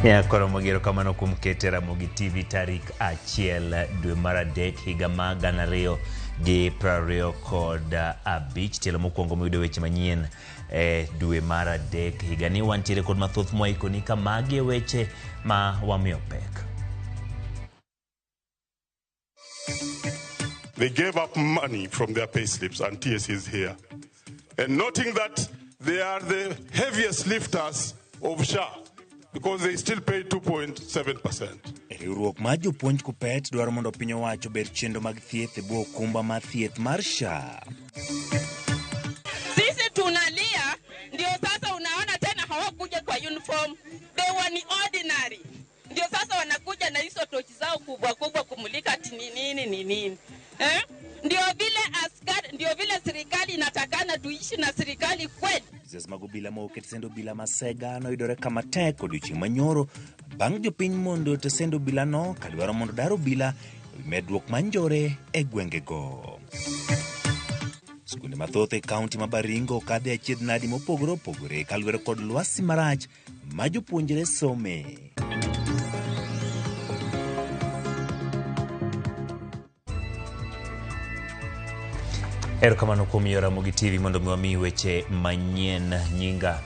Nyakoro erokamano kuom kete Ramogi TV tarik 1 dwe mar 3 higa mar 2025. Tielo mokwongo miyudo weche manyien e dwe mar 3 higani. Wantiere kod mathoth mwaikoni ka magi e weche ma wamiyo pek. They gave up money from their payslips, and TSC is here. And noting that they are the heaviest lifters of SHA, because they still pay 2.7%. Riwruok mar jopuonj Kuppet dwaro mondo piny owacho ober chenro mag thieth e bwo okumba mar thieth mar SHA. Sisi tunalia, ndio sasa unaona tena hawakuja kwa uniform, they were ni ordinary. Ndio sasa wanakuja na hizo tochi zao kubwa kubwa kumulika ati ni nini ni nini eh? Ndio vile askari, ndio vile serikali inatakana tuishi na serikali kweli. Apisas mag obila ma oket send obila ma Sega noyudore kama tek odiochieng' manyoro bang' jopiny mondo tesend obilano kadwaro mondo dar obila ewi medruok mar njore e gwengego. Skunde mathoth e kaunti ma Baringo okadhe achiedh nadi mopogore opogore kaluwore kod lwasi marach ma jopuonjre some. Erokamano kuom yiero Ramogi TV mondo mi wamiyi weche manyien. Nyinga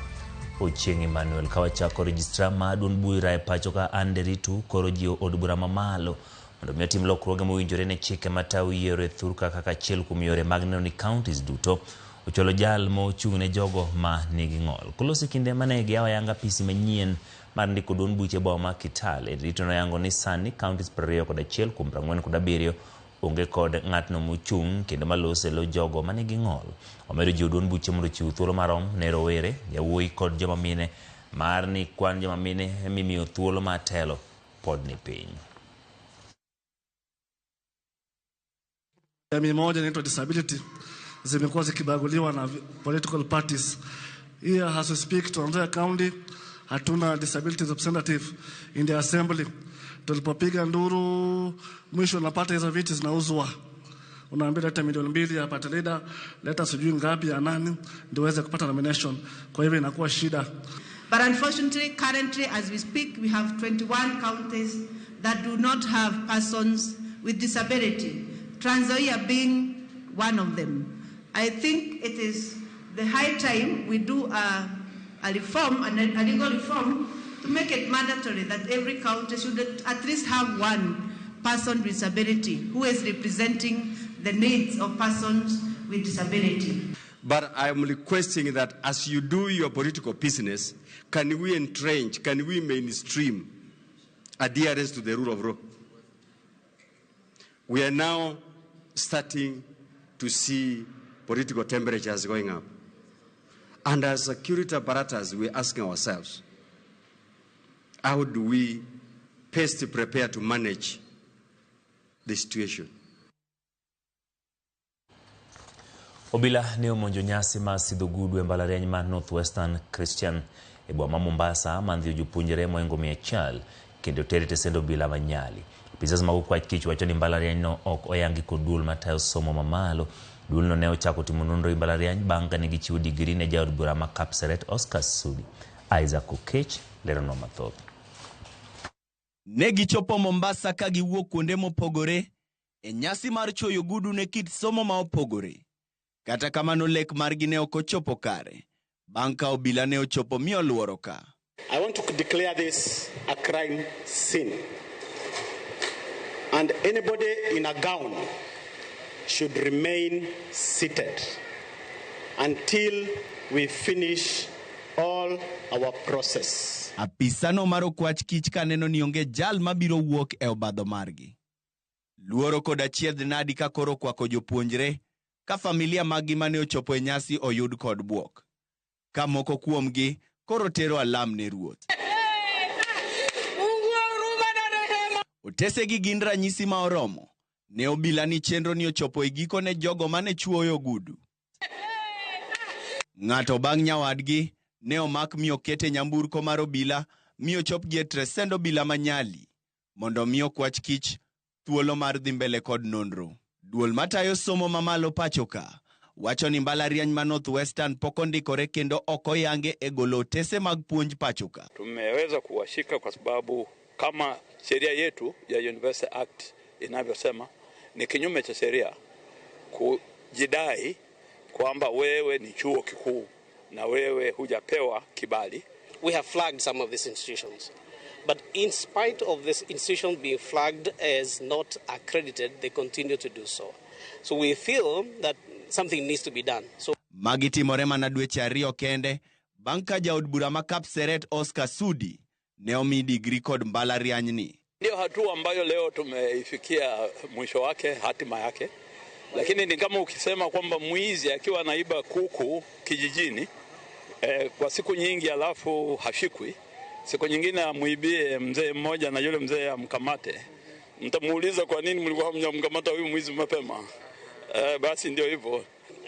Ochieng' Emmanuel. Ka wachako, registrar mar duond bura e pacho ka Anne Nderitu koro jiwo od bura mamalo mondo mi otim lokruoge mowinjore ne chike matayo yiero e thurka kaka achiel kuom yore mag neno ni counties duto ochwalo jal mochung' ne jogo ma nigi ng'ol. Koloso e kinde mane giyawo ayanga apisi manyien mar ndiko duond buche boma ma Kitale, Nderitu noyango ni sani counties 21 kuom 47 onge kod ng'atno mochung' kendo maloso e lo jogo manigi ng'ol. Omedo jiwo duond buche mondo ochiw thuolo marom ne rowere, yawuoyi kod joma mine mar ni kwan joma mine mimiyo thuolo mar telo pod ni piny. Jamii moja inaitwa disability zimekuwa zikibaguliwa na political parties. Here as we speak, Trans Nzoia County hatuna disability representative in the assembly. Tulipopiga nduru, mwisho napata hizo viti zinauzwa. Unaambia leta milioni 2 ya party leader, leta sijui ngapi ya nani ndio uweze kupata nomination. Kwa hivyo inakuwa shida. But unfortunately, currently as we speak, we have 21 counties that do not have persons with disability, Trans Nzoia being one of them. I think it is the high time we do a reform, a legal reform, to make it mandatory that every county should at least have one person with disability who is representing the needs of persons with disability. But I am requesting that as you do your political business, can we entrench, can we mainstream adherence to the rule of law? We are now starting to see political temperatures going up. And as security apparatus, we're asking ourselves, how do we best prepare to manage the situation? Obila ne omonjo nyasi mar sidho gudu e mbalariany mar Northwestern Christian e boma ma Mombasa mandhiyo jopuonjre mohingo 100 kendo ter e tesend obila ma Nyali. Apisas mag okwach kich wacho ni mbalariany no ok oyangi kod duol matayo somo mamalo. Duolno ne ochako timo nonro e mbalariany bang' kane gichiwo digri ne jaod bura ma Kapseret Oscar Sudi. Isaac Okech leronwa mathoth. Ne gichopo Mombasa ka giwuok kuonde mopogore e nyasi mar chwoyo gudu ne kit somo ma opogore. Kata kamano lek margi ne ok ochopo kare bang' ka obila ne ochopo mi oluoro ka. I want to declare this a crime scene. And anybody in a gown should remain seated until we finish all our process. Apisano mar okwach kich kaneno ni onge jal mabiro wuok e obadho margi. Luoro kod achiedh nadi ka koro kwako jopuonjre ka familia maggi mane ochopo e nyasi oyud kod bwok. Ka moko kuomgi koro tero alam ne ruoth. Otesegi gin ranyisi ma oromo ne obila ni chenro ni ochopo e giko ne jogo mane chuoyo ogudu. Ng'ato bang' nyawadgi ne omak mi oket e nyamburko mar obila mi ochopgi e tresend obila ma Nyali mondo mi okwach kich thuolo mar dhi mbele kod nonro. Duol matayo somo mamalo pacho ka wacho ni mbalariany ma Northwestern pok ondikore kendo ok oyange e golo otese mag puonj pacho ka. Tumeweza kuwashika kwa sababu kama sheria yetu ya University Act inavyosema ni kinyume cha sheria kujidai kwamba wewe ni chuo kikuu na wewe hujapewa kibali. We have flagged some of these institutions, but in spite of this institution being flagged as not accredited, they continue to do so. So we feel that something needs to be done. So Magi timore mana dweche 2 kende bang' ka jaod bura ma Kapseret Oscar Sudi ne omi digri kod mbalariany ni. Ndio hatua ambayo leo tumeifikia mwisho wake, hatima yake. Lakini ni kama ukisema kwamba mwizi akiwa anaiba kuku kijijini kwa siku nyingi alafu hashikwi, siku nyingine amuibie mzee mmoja na yule mzee amkamate, mtamuuliza kwa nini mlikuwa hamjamkamata huyu mwizi mapema? Basi ndio hivyo.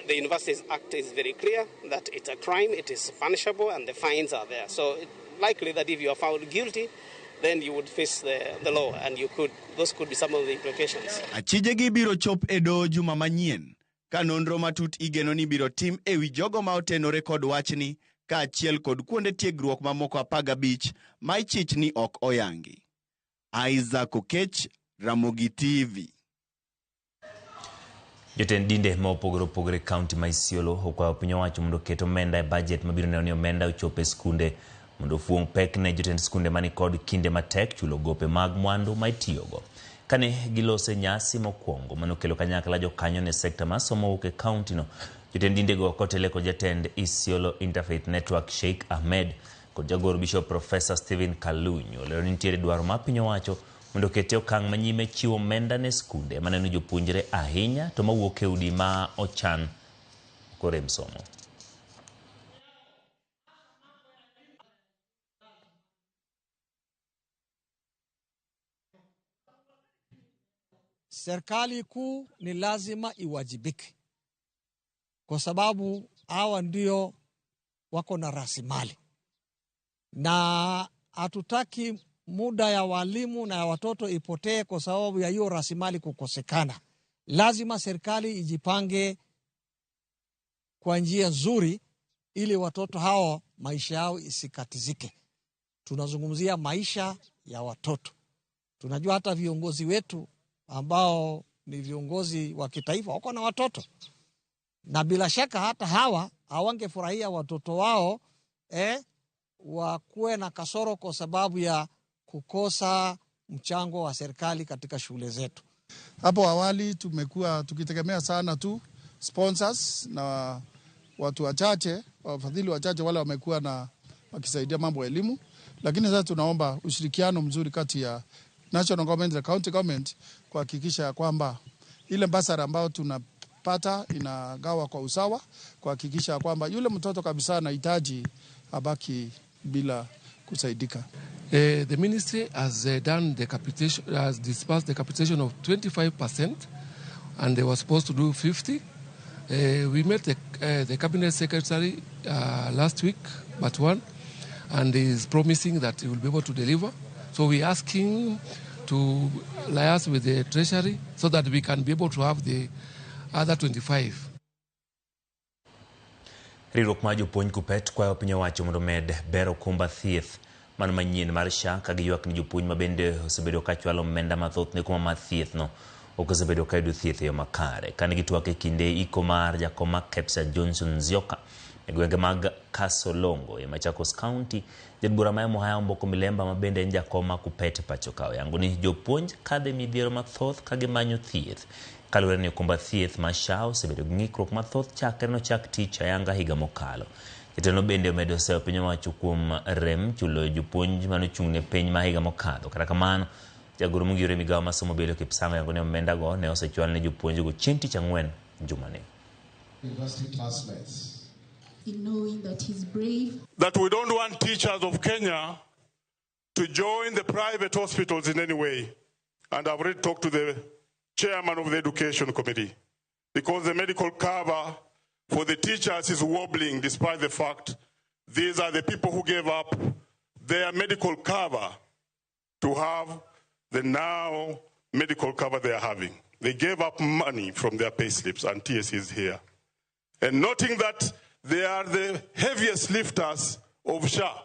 The Universities Act is very clear that it's a crime, it is punishable, and the fines are there. So it's likely that if you are found guilty, then you would face the law, and those could be some of the implications. Achijegi biro chop e doho juma manyien ka nonro matut igeno ni biro tim ewi jogo ma otenore kod wachni kaachiel kod kuonde tiegruok mamoko 15 ma ichich ni ok oyangi. Isaac Okech, Ramogi TV. Jotend dinde ma opogore opogore e kaunti ma Isiolo okwayo piny owacho mondo oket omenda e bajet mabiro neno ni omenda ochopo e skunde mondo ofuong' pek ne jotend skunde mani kod kinde matek chulo gope mag mwandu ma itiyogo. Kane gilose nyasi mokwongo manokelo kanyakla jokanyo ne sekta mar somo wuok e kaunti no, jotend dindego kotele kod jatend Isiolo Interfaith Network Sheikh Ahmed kod jagoro Bishop Professor Stephen Kalunyu olero ni nitiere dwaro mar piny owacho mondo okete okang' manyime chiwo omenda ne skunde maneno jopuonjre ahinya to mawuok e udi ma ochan korem somo. Serikali kuu ni lazima iwajibike kwa sababu hawa ndio wako na rasilimali, na hatutaki muda ya walimu na ya watoto ipotee kwa sababu ya hiyo rasilimali kukosekana. Lazima serikali ijipange kwa njia nzuri ili watoto hao maisha yao isikatizike. Tunazungumzia maisha ya watoto. Tunajua hata viongozi wetu ambao ni viongozi wa kitaifa wako na watoto, na bila shaka hata hawa hawangefurahia watoto wao wakuwe na kasoro kwa sababu ya kukosa mchango wa serikali katika shule zetu. Hapo awali tumekuwa tukitegemea sana tu sponsors na watu wachache, wafadhili wachache wale wamekuwa na wakisaidia mambo ya elimu, lakini sasa tunaomba ushirikiano mzuri kati ya national government na county government kuhakikisha kwamba ile basara ambayo tunapata inagawa kwa usawa, kuhakikisha kwamba yule mtoto kabisa anahitaji abaki bila kusaidika. The ministry has done the capitation, has disbursed the capitation of 25%, and they were supposed to do 50. We met the cabinet secretary last week, but one, and he is promising that he will be able to deliver. So we ask him to liaise with the treasury so that we can be able to have the other 25. Riwruok mar jopuonj Kupet kwayo piny owacho mondo omed bero okumba thieth mano manyien mar SHA ka giywak ni jopuonj ma bende osebedo ka chwalo omenda mathoth ne kuma mar thieth no ok osebedo ka yudo thieth e yo makare. Kane gitwak e kinde iko mar jakom mar KEPSA Johnson Nzioka e gwenge mag Kasolongo e Machakos County, jaod bura ma Muhaya Omboko Milemba ma bende en jakom mar Kupet pacho ka oyango ni jopuonj kadho e midhiero mathoth ka gimanyo thieth. Kaluwore ni okumba thieth mar SHA osebedo gi ng'ikruok mathoth chakre nochak tich ayanga higa mokalo. Jatelo bende omedo seyo piny owacho kuom rem chulo jopuonj manochung' ne piny ma higa mokadho. Kata kamano, jagoro mongirore migawo mar somo Belio Kipsang' oyango ni omenda go ne osechwal ne jopuonjgo chieng' tich ang'wen jumani. University classmates. In knowing that he's brave. That we don't want teachers of Kenya to join the private hospitals in any way. And I've already talked to the chairman of the education committee, because the medical cover for the teachers is wobbling, despite the fact these are the people who gave up their medical cover to have the now medical cover they are having. They gave up money from their pay slips, and TSC is here. And noting that they are the heaviest lifters of SHA,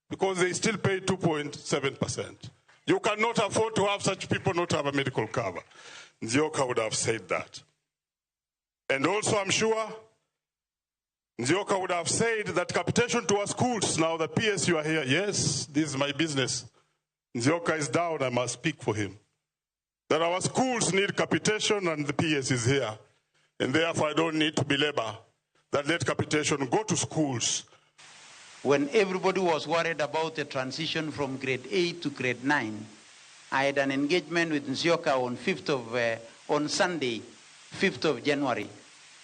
because they still pay 2.7%. You cannot afford to have such people not have a medical cover. Nzioka would have said that. And also, I'm sure Nzioka would have said that capitation to our schools, now the PS you are here, yes, this is my business. Nzioka is down, I must speak for him. That our schools need capitation and the PS is here. And therefore I don't need to belabor that let capitation go to schools. When everybody was worried about the transition from grade 8 to grade 9, I had an engagement with Nzioka on Sunday, 5th of January.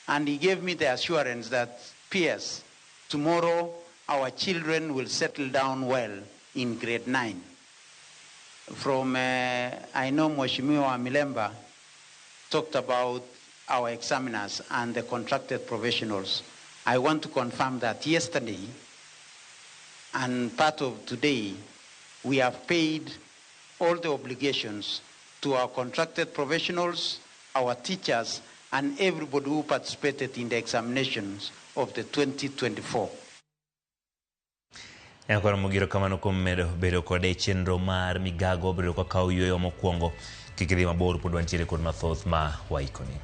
And he gave me the assurance that, PS, tomorrow our children will settle down well in grade 9. From, I know Mheshimiwa Milemba talked about our examiners and the contracted professionals. I want to confirm that yesterday and part of today, we have paid all the obligations to our contracted professionals, our teachers, and everybody who participated in the examinations of the 2024. Nyakwar Mugiro kamano kuom medo bedo kode e chenro mar migago bedo kaka oyueyo mokwongo kik idhi mabor pod wantiere kod mathoth ma waikoni.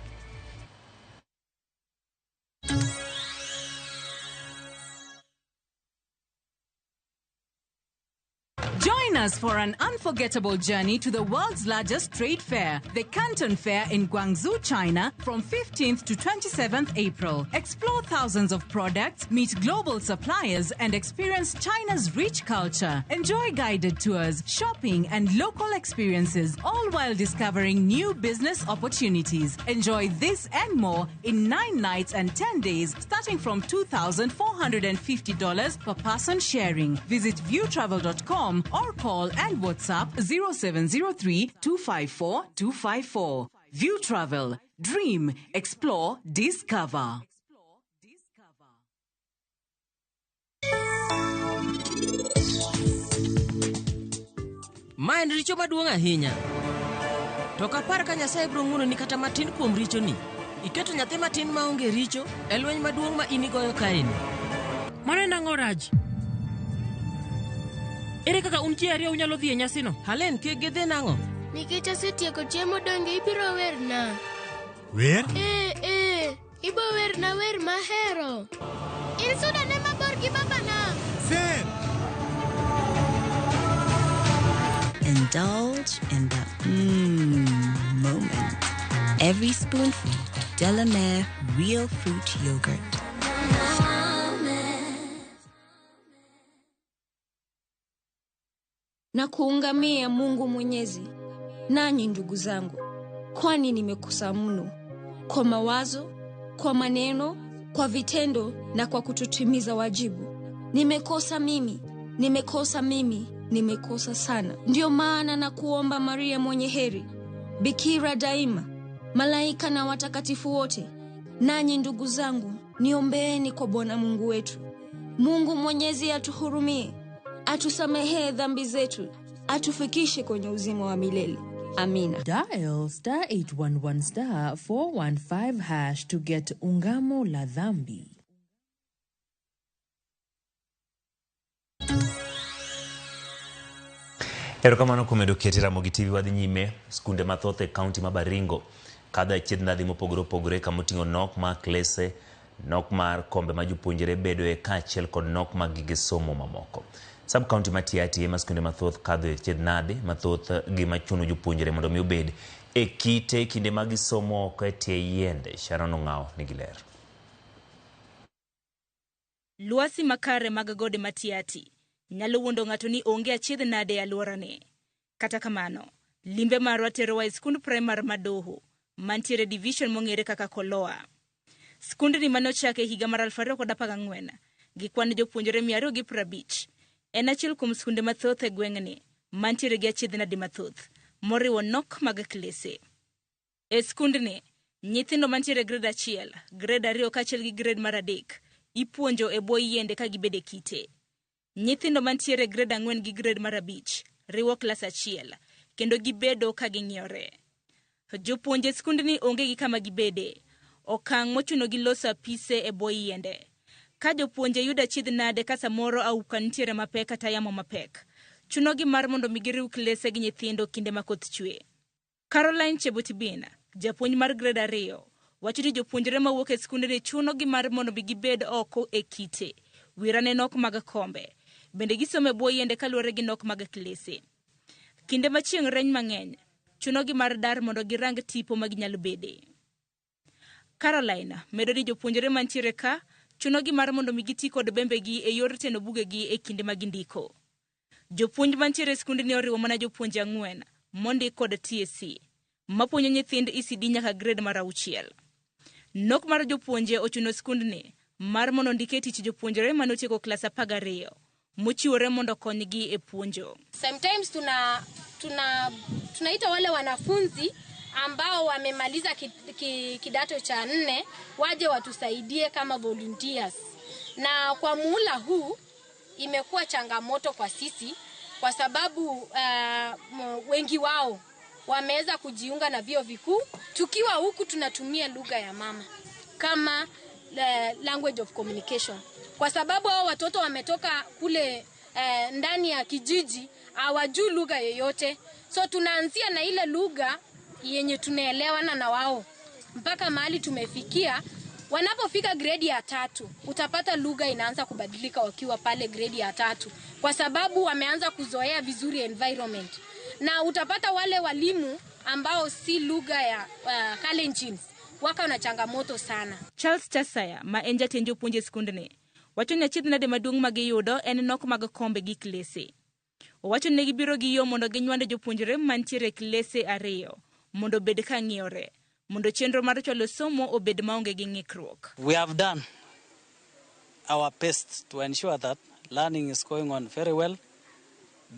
Join us for an unforgettable journey to the world's largest trade fair, the Canton Fair in Guangzhou, China, from 15th to 27th April. Explore thousands of products, meet global suppliers, and experience China's rich culture. Enjoy guided tours, shopping, and local experiences, all while discovering new business opportunities. Enjoy this and more in 9 nights and 10 days, starting from $2,450 per person sharing. Visit viewtravel.com or call and WhatsApp 0703 254 254. View Travel. Dream, explore, discover. Ma en richo maduong' ahinya. To ok apar ka Nyasaye biro ng'wononi kata matin kuom richoni. Iketo nyathi matin maonge richo e lweny maduong' ma in igoyo kaeni. Mano en ang'o Raj? Ere kaka un ji ariyo unyalo dhi e nyasino? Halen, kik gidhi nang'o? Nikech asetieko chiemo donge ibiro werna. Wer? Ee, ibo werna wer mahero. In suda ne mabor gi babana. Sen! Indulge in the moment. Every spoonful of Delamere Real Fruit Yogurt. Na kuungamia Mungu Mwenyezi, nanyi ndugu zangu, kwani nimekosa mno, kwa mawazo, kwa maneno, kwa vitendo na kwa kutotimiza wajibu. Nimekosa mimi, nimekosa mimi, nimekosa sana. Ndiyo maana na kuomba Maria mwenye heri, Bikira daima, malaika na watakatifu wote, nanyi ndugu zangu, niombeeni kwa Bwana Mungu wetu. Mungu Mwenyezi atuhurumie, atusamehe dhambi zetu, atufikishe kwenye uzima wa milele. Amina. Dial star 811 star 415 hash to get Ungamo la Dhambi. Erokamano kuom medo keti Ramogi TV wadhi nyime skunde mathoth e kaunti ma Baringo kadho e achiedh nadi mopogore opogore kamoting'o nok mar klese, nok mar kombe ma jopuonjre bedoe kaachiel kod nok mag gige somo mamoko. Sub county ma Tiaty ema skunde mathoth kadho e achiedh nadi mathoth gima chuno jopuonjre mondo mi obed e kite kinde ma gisomo oko e tie yiende. Sharon Ong'awo nigi ler. Lwasi makare mag gode ma Tiaty nyalo wuondo ng'ato ni onge achiedh nade e alworane. Kata kamano, limbe marwa terowa e skund primar ma Doho, mantiere division mong'ere kaka Koloa. Skundni mane ochake e higa mar 2014 gi kwan jopuonjre 250 en achiel kuom skunde mathoth e gweng'ni mantiere gi achiedh nadi mathoth, moriwo nok mag klese. E skundni, nyithindo mantiere grade 1, grade 2 kaachiel gi grade mar 3 ipuonjo e bwo yiende ka gibedo e kite. Nyithindo mantiere grade 4 gi grade mar 5 riwo klas 1 kendo gibedo ka ging'iyore. Jopuonje skundni onge gi kama gibede, Okang' mochunogi loso apise e bwo yiende. Ka jopuonje yudo achiedh nade ka samoro auka nitiere mapek kata yamo mapek, chunogi mar mondo mi giriw klese gi nyithindo kinde ma koth chwe. Caroline Chebotibin, japuonj mar grade 2, wacho ni jopuonjre mawuok e skundni chunogi mar mondo mi gibed oko e kite, wirane nok mag kombe. Bende gisomo e bwo yiende kaluwore gi nok mag klese. Kinde ma chieng' reny mang'eny, chunogi mar dar mondo girang tipo ma ginyalo bede. Caroline medo ni jopuonjre mantiere ka chunogi mar mondo mi giti kod bembegi e yor teno bugegi e kinde ma gindiko. Jopuonj mantiere e skundni oriwo mana jopuonje 4 mondik kod TSC, mapuonjo nyithind ECD nyaka grade mar 6. Nok mar jopuonje ochuno skundni mar mondo ndike tich jopuonjre manotieko klas 12 mochiwore mondo okonygi e puonjo. Sometimes tunaita wale wanafunzi ambao wamemaliza kidato cha 4 waje watusaidie kama volunteers. Na kwa muhula huu imekuwa changamoto kwa sisi kwa sababu wengi wao wameweza kujiunga na vyuo vikuu. Tukiwa huku tunatumia lugha ya mama kama language of communication, kwa sababu hao watoto wametoka kule ndani ya kijiji, hawajui lugha yoyote. So tunaanzia na ile lugha yenye tunaelewana na wao mpaka mahali tumefikia. Wanapofika grade ya 3 utapata lugha inaanza kubadilika wakiwa pale grade ya 3, kwa sababu wameanza kuzoea vizuri environment. Na utapata wale walimu ambao si lugha ya Kalenjin waka na changamoto sana. Charles Chasaya ma en jatend jopuonje skundni wacho ni achiedh nade maduong' ma giyudo en nok mag kombe gi klese. Owacho ni gibiro gi yo mondo ginywand jopuonjre mantiere e klese 2 mondo obed ka ng'iyore, mondo chenro mar chwalo somo obed maonge gi ng'ikruok. We have done our best to ensure that learning is going on very well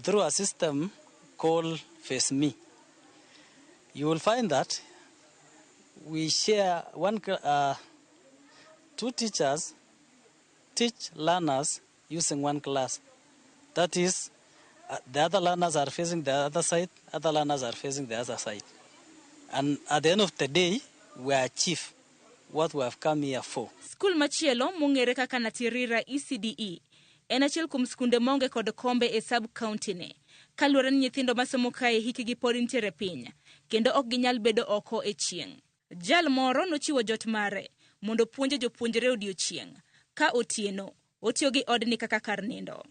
through a system called Face Me. You will find that we share two teachers teach learners using one class. That is, the other learners are facing the other side, other learners are facing the other side. And at the end of the day, we achieve what we have come here for. Skul machielo mong'ere kaka Natirira ECDE en achiel kuom skunde maonge kod kombe e sub-county ne, kaluwore ni nyithindo masomo kae hikgi pod nitiere piny, kendo ok ginyal bedo oko e chieng'. Jal moro nochiwo jot mare mondo opuonje jopuonjre odiochieng', ka otieno otiyo gi odni kaka kar nindo.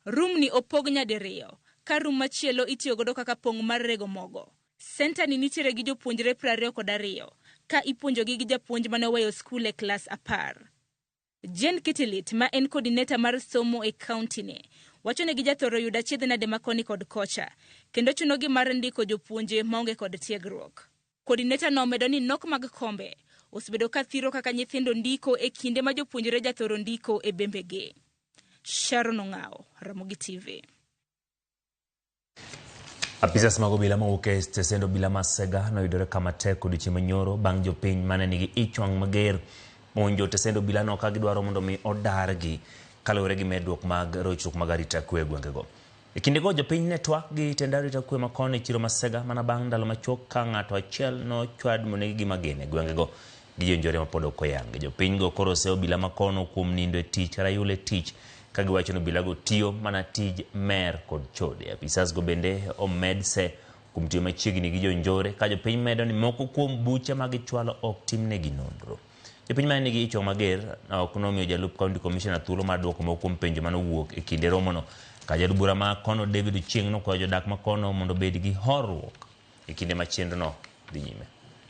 Rum ni opog nyadiriyo, ka rum machielo itiyo godo kaka pong' mar rego mogo. Senta ni nitiere gi jopuonjre 22 ka ipuonjogi gi japuonj mane oweyo skul e klas 10. Jane Kitilit ma en coordinator mar somo e county ne wacho ni gijathoro yudo achiedh nade ma koni kod kocha, kendo chunogi mar ndiko jopuonje maonge kod tiegruok. Coordinator no omedo ni nok mag kombe osebedo ka thiro kaka nyithindo ndiko e kinde ma jopuonjre jathoro ndiko e bembegi. Sharon Ong'ao, Ramogi TV. Apisas mag obila mowuok e stesend obila ma Sega noyudore kama tek odiochieng' manyoro bang' jopiny mane nigi ich wang' mager monjo tesend obilano ka gidwaro mondo mi odargi kaluwore gi medruok mag rochruok mag arita kwe e gwengego. E kindego jopiny ne twak gi tend arita kwe ma kono e chiro ma Sega mana bang' ndalo machuok ka ng'ato achiel nochwad monegi gi magina e gwengego gi jonjore mapod ok oyangi. Jopiny go koro oseyo obila ma kono kuom nindo e tich kata yul e tich ka giwacho ni obilago tiyo mana tij mer kod chode. Apisas go bende omed se kuom tiyo machiegni gi jonjore ka jopiny medo ni moko kuom buche ma gichwalo ok timnegi nonro. Jopiny mane nigi ich wang' mager ok nomiyo jalup county commissioner thuolo mar duoko moko kuom penjo mane owuok e kinde romono. Ka jaod bura ma kono David Ochieng' nokwayo jodak ma kono mondo obed gi horuok e kinde ma chenrono dhi nyime.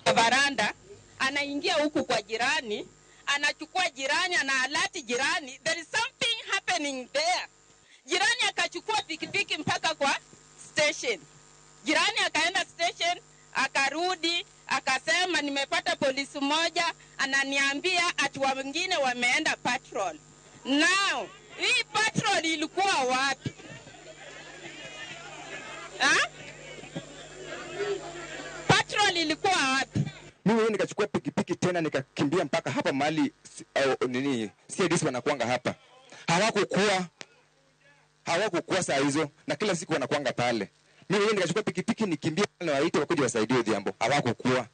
Varanda anaingia huku kwa jirani, anachukua jirani, anaalati jirani, there is something happening there. Jirani akachukua pikipiki mpaka kwa station. Jirani akaenda station, akarudi, akasema nimepata polisi moja, ananiambia ati wengine wameenda patrol. Now, hii patrol ilikuwa wapi? Ha? Patrol ilikuwa wapi? Mimi nikachukua pikipiki tena nikakimbia mpaka hapa mahali nini CIDs wanakuanga hapa. Hawakukuwa saa hizo na kila siku wanakuanga pale. Mimi nikachukua pikipiki nikimbia na waite wakuje wasaidie Odhiambo. Hawakukuwa.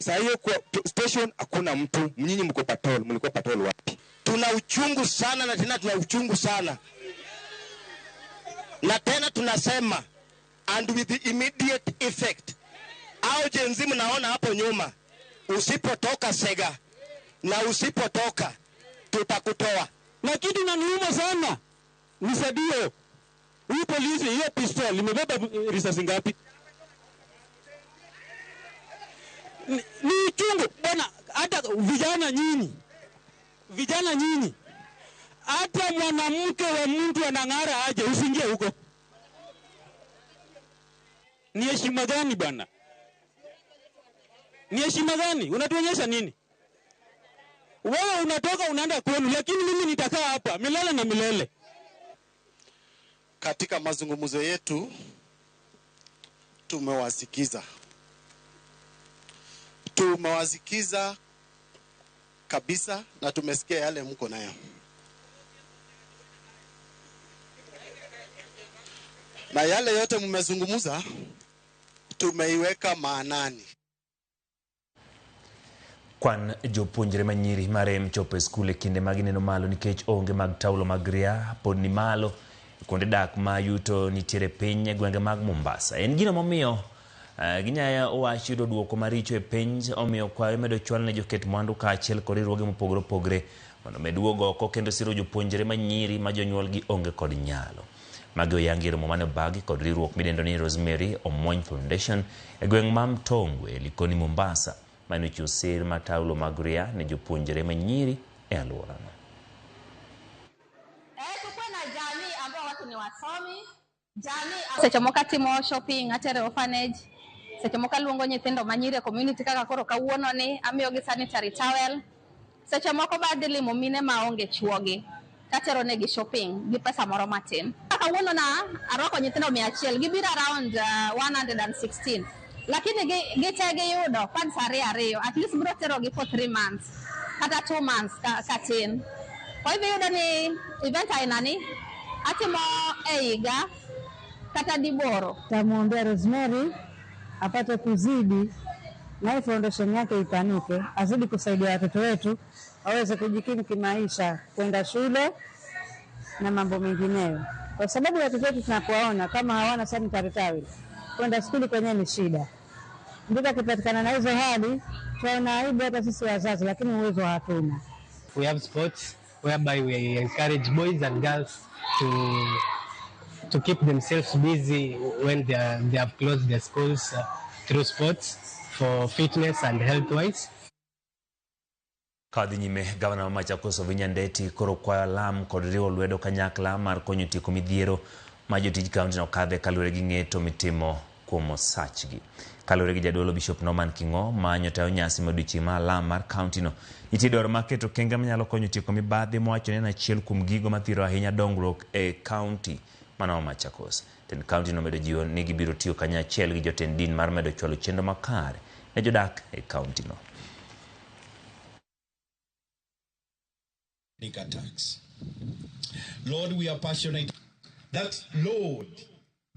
Saa hiyo kwa station hakuna mtu, nyinyi mko patrol, mlikuwa patrol wapi? Tuna uchungu sana na tena tuna uchungu sana. Na tena tunasema and with the immediate effect. Au Gen Z mnaona hapo nyuma, usipotoka Sega na usipotoka tutakutoa. Na kitu inaniuma sana ni Sadio. Huyu polisi hiyo pistol imebeba risasi ngapi? Ni uchungu bwana, hata vijana nyinyi, hata mwanamke wa mtu anang'ara aje, usiingie huko. Ni heshima gani bwana? Ni heshima gani? Unatuonyesha nini? Wewe unatoka unaenda kwenu, lakini mimi nitakaa hapa milele na milele. Katika mazungumzo yetu tumewasikiza. Tumewasikiza kabisa na tumesikia yale mko nayo. Na yale yote mmezungumza tumeiweka maanani. Kwan jopuonjre manyiri marem chopo e skul e kinde ma gineno malo nikech onge mag taulo mag ria pod ni malo kuonde dak ma yuto nitiere piny e gwenge mag Mombasa. En gino momiyo ginyaya owach yudo duoko maricho e penj, omiyo kwayo imedo chwal ne joket mwandu kaachiel kod riwruoge mopogore opogore mondo omed wuogo oko kendo siro jopuonjre manyiri ma jonyuolgi onge kod nyalo. Magi oyangi romo mane obagi kod riwruok midendo ni Rosemary Omwony Foundation e gweng' ma Mtongwe Likoni Mombasa, mane ochiwo sir mar taulo mag ria ne jopuonjre manyiri e alworano. Tukuwe na jamii ambao watu ni wasomi, jamii seche moko atimo shopping, atere orphanage, seche moko aluongo nyithindo manyiri e community kaka koro kawuono ni amiyogi sanitary towel, seche moko be adhi limo mine maonge chuogi tatero negi shopping gi pesa moro matin. Kawuono na arwako nyithindo 100, gibiro around 116, lakini gite giyudo pads 2 at least biro terogi for 3 months kata 2 months katin. Kwa hivyo iyudo ni event aina ni atimo e higa kata diboro. Tamuombea Rosemary apate kuzidi na hii foundation yake ipanuke, azidi kusaidia watoto wetu waweze kujikimu kimaisha, kwenda shule na mambo mengineyo. Kwa sababu watoto wetu tunapowaona kama hawana sanitary towel, kwenda skuli kwenyewe ni shida. Ndipo akipatikana na hizo hali tunaona aibu hata sisi wazazi, lakini uwezo hatuna. We have sports whereby we encourage boys and girls to keep themselves busy when they have closed their schools through sports for fitness and health wise. Kadhi nyime, gavana ma Machakos Ovinya Ndeti koro kwayo alam kod riwo lwedo kanyakla mar konyo tieko midhiero ma jotij kaunti no kadhe kaluwore gi ng'eto mitimo kuom osachgi. Kaluwore gi jadolo Bishop Norman King'o ma nyotayo nyasi mar odiochieng' mar alam mar kaunti no, nitie dwaro mar keto okenge manyalo konyo tieko mibadhi mowacho ni en achiel kuom gigo mathiro ahinya dongruok e kaunti mano ma Machakos. Tend kaunti no medo jiwo ni gibiro tiyo kanyachiel gi jotend din mar medo chwalo chenro makare ne jodak e kaunti no. Attacks. Lord, we are passionate that, Lord,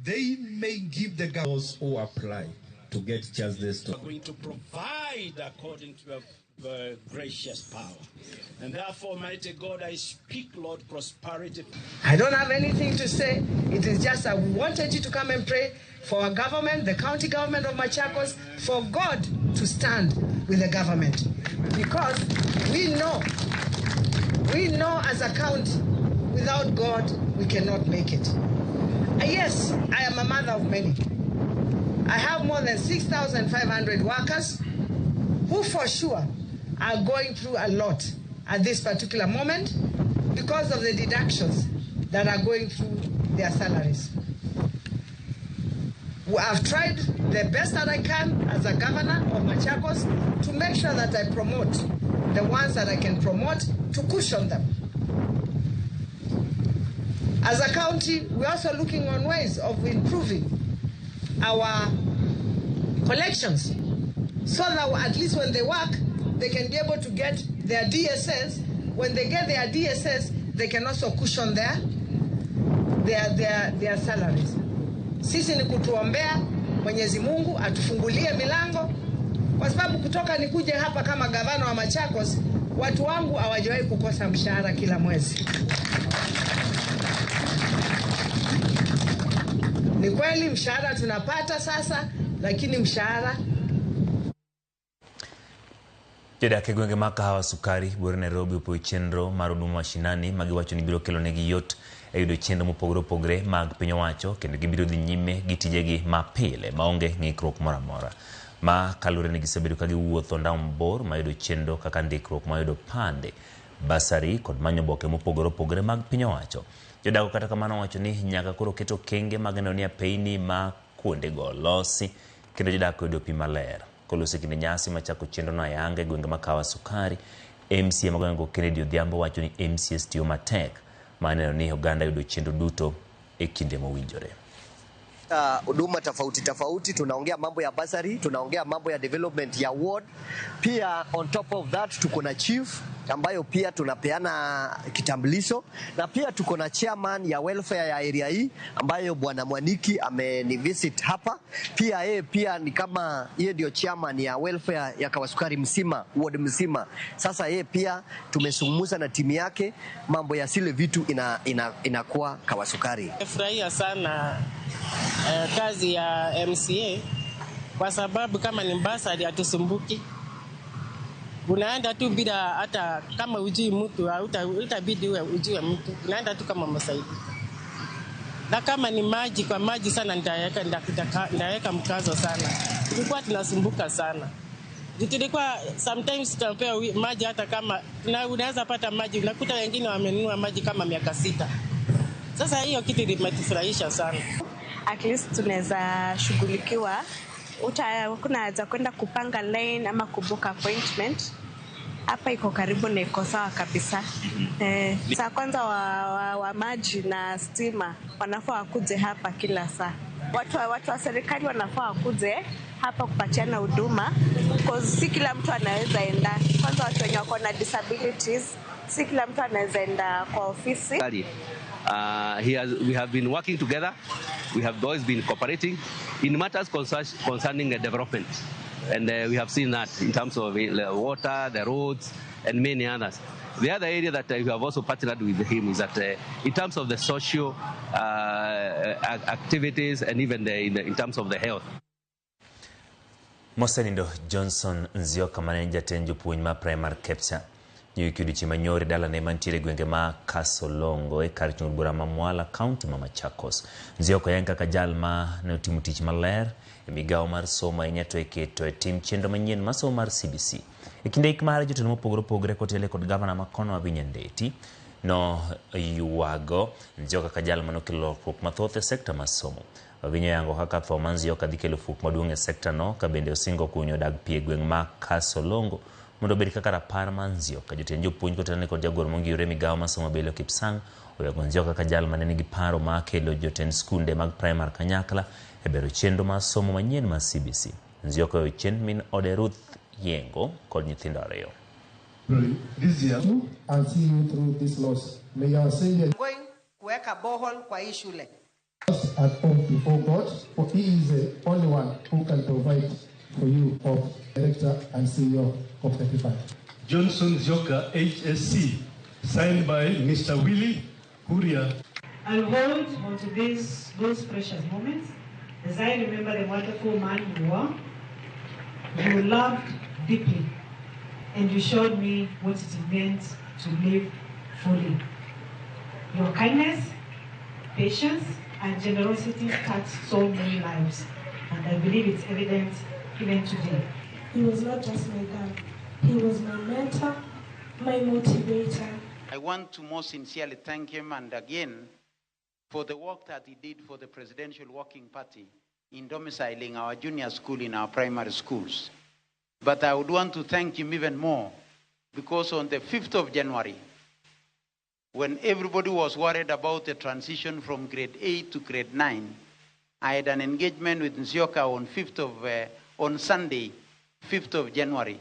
they may give the girls who apply to get justice. We are going to provide according to your gracious power. And therefore, mighty God, I speak, Lord, prosperity. I don't have anything to say. It is just I wanted you to come and pray for our government, the county government of Machakos, for God to stand with the government. Because we know as a county, without God, we cannot make it. Yes, I am a mother of many. I have more than 6,500 workers who for sure are going through a lot at this particular moment because of the deductions that are going through their salaries. I've tried the best that I can as a governor of Machakos to make sure that I promote the ones that I can promote to cushion them. As a county, we're also looking on ways of improving our collections so that at least when they work, they can be able to get their DSS. When they get their DSS, they can also cushion their salaries. Sisi ni kutuombea Mwenyezi Mungu atufungulie milango Kwa sababu kutoka nikuje hapa kama gavana wa Machakos, watu wangu hawajawahi kukosa mshahara kila mwezi. Ni kweli mshahara tunapata sasa, lakini mshahara. Jodak e gwenge mag Kahawa Sukari, buore Nairobi opuoyo chenro mar Huduma Mashinani ma giwacho ni biro kelonegi yot e yudo chenro mopogore opogore mag piny owacho kendo gibiro dhi nyime gi tijegi mapile maonge ng'ikruok moro amora. Ma kaluwore ni gisebedo ka giwuotho ndawa mabor ma yudo chenro kaka ndikruok mar yudo pande, basari kod manyo oboke mopogore opogore mag piny owacho. Jodago kata kamano owacho ni nyaka koro ket okenge mag neno ni apeyni ma kuondego olosi kendo jodak oyudo pi maler. Koloso e kinde nyasi machako chenrono ayanga e gwenge ma Kahawa Sukari, MCA ma gwengego Kennedy Odhiambo wacho ni MCAs tiyo matek mar neno ni oganda yudo chenro duto e kinde mowinjore. Huduma tofauti tofauti, tunaongea mambo ya bursary, tunaongea mambo ya development ya ward. Pia on top of that tuko na chief ambayo pia tunapeana kitambulisho, na pia tuko na chairman ya welfare ya area hii ambayo Bwana Mwaniki amenivisit hapa. Pia yeye pia ni kama yeye ndio chairman ya welfare ya Kawasukari mzima, ward mzima. Sasa yeye pia tumezungumza na timu yake mambo ya zile vitu inakuwa Kawasukari. Nimefurahia sana kazi ya MCA kwa sababu kama ni bursary hatusumbuki. Unaenda tu bila hata kama ujui mtu, itabidi uwe ujue mtu. Unaenda tu kama msaidizi. Na kama ni maji, kwa maji sana nitaweka mkazo sana. Tulikuwa tunasumbuka sana. Tulikuwa sometimes tunapewa maji hata kama unaweza pata maji, unakuta wengine wamenunua maji kama miaka 6. Sasa hiyo kitu imetufurahisha sana. At least tunaweza shughulikiwa. Kuna haja kwenda kupanga line ama kubook appointment. Hapa iko karibu na iko sawa kabisa. Saa kwanza wa maji na stima wanafaa wakuje hapa kila saa. Watu wa serikali wanafaa wakuje hapa kupatiana huduma, because si kila mtu anaweza enda. Kwanza watu wenye wako na disabilities, si kila mtu anaweza enda kwa ofisi. We have been working together. We have always been cooperating in matters concerning the development. And we have seen that in terms of the water, the roads, and many others. The other area that we have also partnered with him is that in terms of the social activities and even in terms of the health. Mosenindo Johnson Nzioka mane en jatend jopuonj ma Primary Kepsa nyoyuki odiochieng' manyoro e dalane mantiere e gwenge ma Kasolongo e kar chung' bura ma Mwala, kaunti ma Machakos. Nzioka oyangi kaka jal ma ne otimo tich maler e migawo mar somo ahinya to e keto e tim chenro manyien mar somo mar CBC. E kinde ik mare jotelo mopogore opogore kotele kod gavana ma kono Wavinya Ndeti no ywago Nzioka kaka jal manokelo lokruok mathoth e sekta mar somo. Wavinya oyango kaka tho mar Nzioka dhi kelo fuok maduong' e sekta no ka bende osingo kunyo dag pi e gweng' ma Kasolongo mondo obed kaka rapar mar Nzioka. Jotend jopuonj kotenore kod jagoro mongirore e migawo mar somo Belio Kipsang oywago Nzioka kaka jal mane nigi paro mar kelo jotend skunde mag primary kanyakla e bero chenro mar somo manyien mar CBC. Nzioka oweyo chien min ode Ruth Yengo kod nyithindo 2. This year, and see you through this loss. May our Savior going kuweka borehole kwa hii shule. At home before God, for he is the only one who can provide for you of Director and CEO of 35. Johnson Nzioka, HSC, signed by Mr. Willie Kuria. I'll hold on to those precious moments as I remember the wonderful man you were. You loved deeply, and you showed me what it meant to live fully. Your kindness, patience, and generosity touched so many lives, and I believe it's evident even today. He was not just my dad, he was my mentor, my motivator. I want to most sincerely thank him and again for the work that he did for the Presidential Working Party in domiciling our junior school in our primary schools. But I would want to thank him even more because on the 5th of January, when everybody was worried about the transition from grade 8 to grade 9, I had an engagement with Nzioka on Sunday, 5th of January,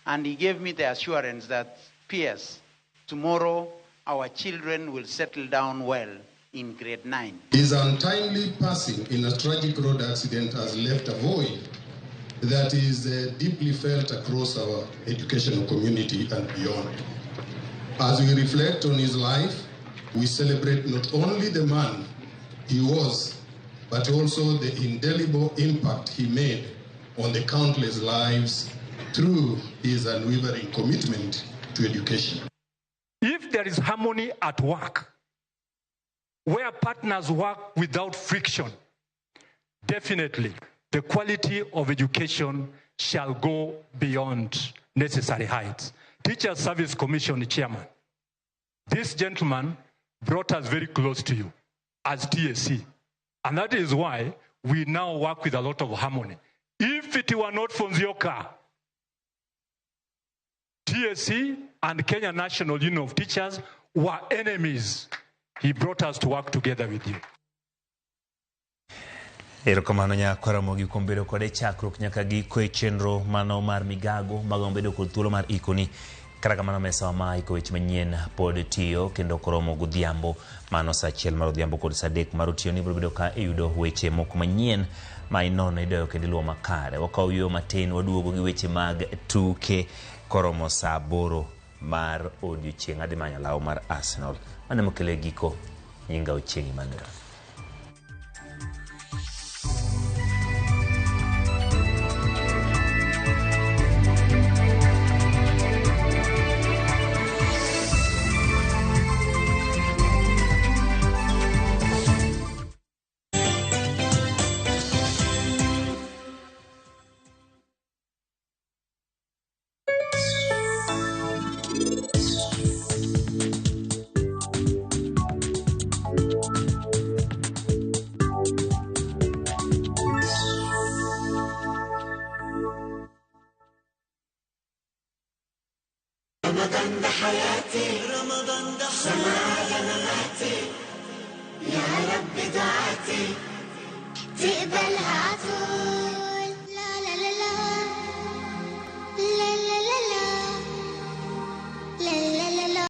and he gave me the assurance that, Pierce, tomorrow our children will settle down well in grade 9. His untimely passing in a tragic road accident has left a void that is deeply felt across our educational community and beyond. As we reflect on his life, we celebrate not only the man he was, but also the indelible impact he made on the countless lives through his unwavering commitment to education. If there is harmony at work, where partners work without friction, definitely the quality of education shall go beyond necessary heights. Teacher Service Commission Chairman, this gentleman brought us very close to you as TSC. And that is why we now work with a lot of harmony. If it were not for Nzioka, TSC and Kenya National Union of Teachers were enemies. He brought us to work together with you. Erokamano nyakwa Ramogi kuom bedo kode chakruok nyaka giko e chenro mano mar migago magombo bedo kod thuolo mar ikoni. Kata kamano mesawa ma iko weche manyien pod tiyo kendo koromo godhiambo mano saa achiel mar odhiambo kod saa adek mar otieno ibiro bedo ka iyudo weche moko manyien ma inono idoyo kendo iluwo makare. Wakawo yueyo matin waduogo gi weche mag tuke koromo saa aboro mar odiochieng'. Adhi manyo law mar Arsenal. Mano emokelo e giko. Nyinga Ochieng' Emmanuel. رمضان ده حياتي، رمضان ده.